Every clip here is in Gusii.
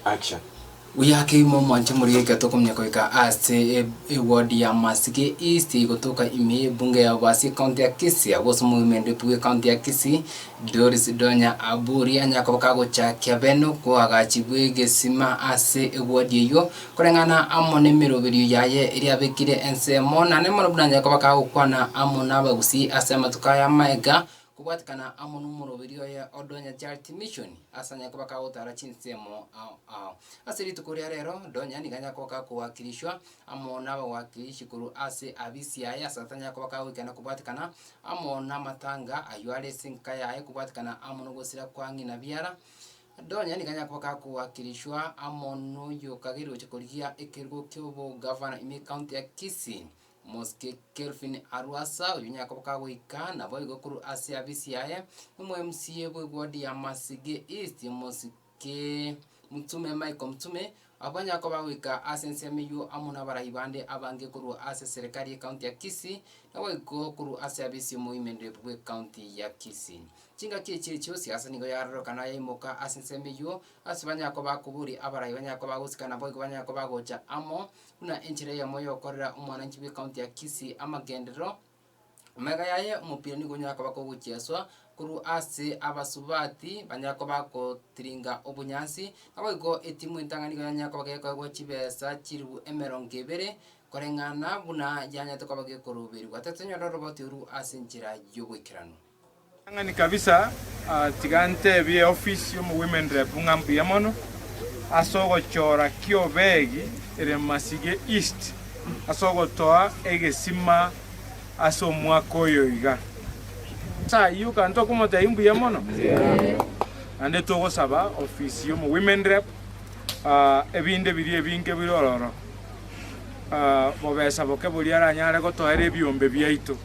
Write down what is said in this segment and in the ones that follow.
Action. Buya keimo mwanche morigereria tokomanya goika ase eward ya Masige East gotoka ime y'ebunge ya Bobasi ekaunti ya Kisii agwo ase omogima bw'ekaunti ya Kisii Doris Donya Aburi anyare koba kagochakia bene okoagachi bw'egesima ase eward eyio koreng'ana amo nemeroberio yaye eria abekire ensemo naende mono buna anyare koba kagokwana amo nabagusii ase amatuko aya amaega Kobwatekana amo nomoroberi oye o Donya Charity Mission ase anyare koba kagotara chinsemo ao ao. Ase rituko ria rero, Donya nigo anyare koba gakowakilishwa amo nabawakilishi korwa ase abisi yaye ase atanyare koba kagoikana kobwatekana amo namatanga aywo are ase enka yaye kobwatekana amo nogosira kwa ng'ina biara. Donya nigo anyare koba gakowakilishwa amo noyokagerire gocha korigia ekerogo kiobogavana ime ekaunti ya Kisii. Mosike Kelvin Arwasa, oyio onye koba kagoika naboigo korwa ase abisi yaye, omo MCA bw'eward ya Masige East, Mosike Mtume Michael Mtume, abwo banyare koba bagoika ase ensemo eyio amo nabarai bande abange korwa ase eserekari y'ecounty ya Kisii, naboigo korwa ase abisi y'omoimeneri bw'ecounty ya Kisii. Chingaki echi echio siasa nigo yarorokana yaimoka ase ensemo eyio, ase banyare koba bakoboria abarai banyare koba bagosika naboigo banyare koba bagocha amo, Buna enchera eyemo y'ogokorera omwananchi bw'ecounty ya Kisii amagenderero, amaiga yaye omopira nigo onyara koba kogochieswa korwa ase abasubati banyara koba bagotiringa obonyansi, naboigo etimu entang'ani nigo yanyara koba gekoegwa chibesa chilifu emerongo ebere koreng'ana buna yanyarete koba gekoroberigwa. Totonyore oroboti orwo ase enchera y'oboikeranu. Ritang'ani kabisa tiga ntebie eofisi y'omo women rep ng'a mbuya mono ase ogochora Kiobegi ere Masige East ase ogotoa egesima ase omwaka oyo iga. Ase ayio kare tokomotebia mbuya mono naende togosaba ofisi y'omo women rep ebinde biria ebinge bire ororo bobesa boke boria aranyare gotoera ebiombe biaito.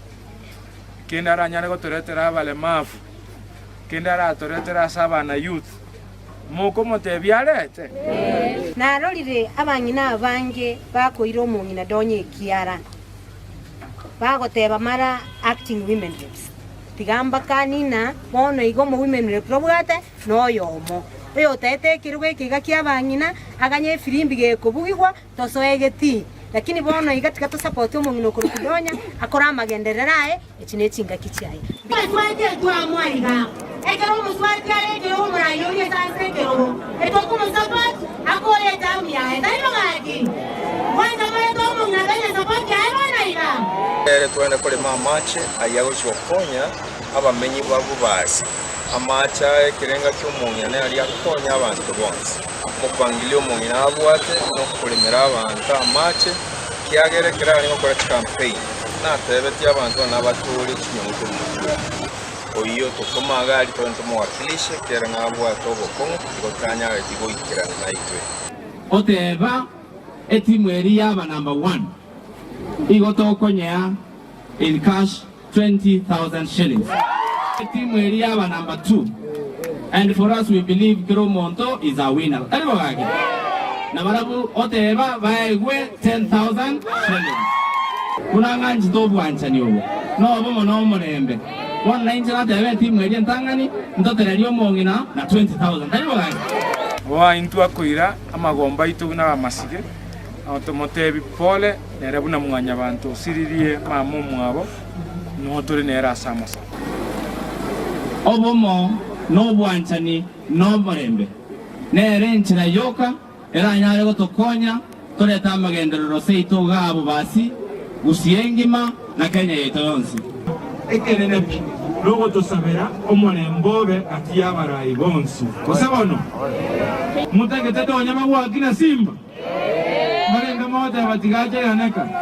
Kende aranyare gotoretera abalemavu, kende aratoretere ase abana youth, mokomotebia arete? Narorire abang'ina abange bakoira omong'ina donya ekiara, bagoteba mara acting women reps. Tiga mbakanie ng'a bono iga omo women rep tobwate noyomo, oyotaete ekerogo eke iga kiabang'ina, aganye efirimbi gekobugigwa Tosoe getii, lakini bono iga tiga tosapote omong'ina okorokwa Donya akore amagenderero aye, echi nechingaki chiaye. Twaswete etwamo aiga, ekero omoswati are ekerogo omoraia oria ase ase ekerogo, etokomosapot akore etamu yaye, tari bo gaki? Kwanza morete omong'ina Donya support yaye bono iga. Ere twende korema amache ayio agochia gokonya abamenyi ba Bobasi. Amache aya ekerenga ki'omong'ina naria akonya abanto bonsi. Omopangilio omong'ina abwate nokoremera abanto amache, ekiagera ekero arenge gokora chikampeini, natebetie abanto buna nabatoorie chinyongo korwa motwe. Oyio totoma iga aria togende tomowakilishe, ekiagera nabwate obokong'u, igo tanyareti goikerana naitwe. Oteba etimu eria yaba number one igo tokonyea in cash 20,000 shillings. Etimu eria yaba number two and for us we believe kera omonto is a winner. Tari bo gaki? Na barabwo oteba baegwe 10,000 shillings. Buna ng'anchete obwanchani obo, nobomo na omorembe. Bono nainche nateba etimu eria entang'ani ntotererie omong'ina na 20,000. Tari bo gaki? Boa intwe akoira amagomba aito buna abamasige, na tomotebi pole nere buna mwanyabanto osiririe mama omwabo, nigo tore nere ase amasabo. Obomo, na obwanchani, na omorembe, nere enchera yoka eranyare gotokonya torete amagenderero seito iga Bobasi, Gusii engima, na Kenya yaito yonsi. Ekenene pi nogotosabera omorembe obe gati y'abarai bonsi. Gose bono? Motagete nonya magwaki na simba? Mbarenge mogoteba tiga ache Yaneka?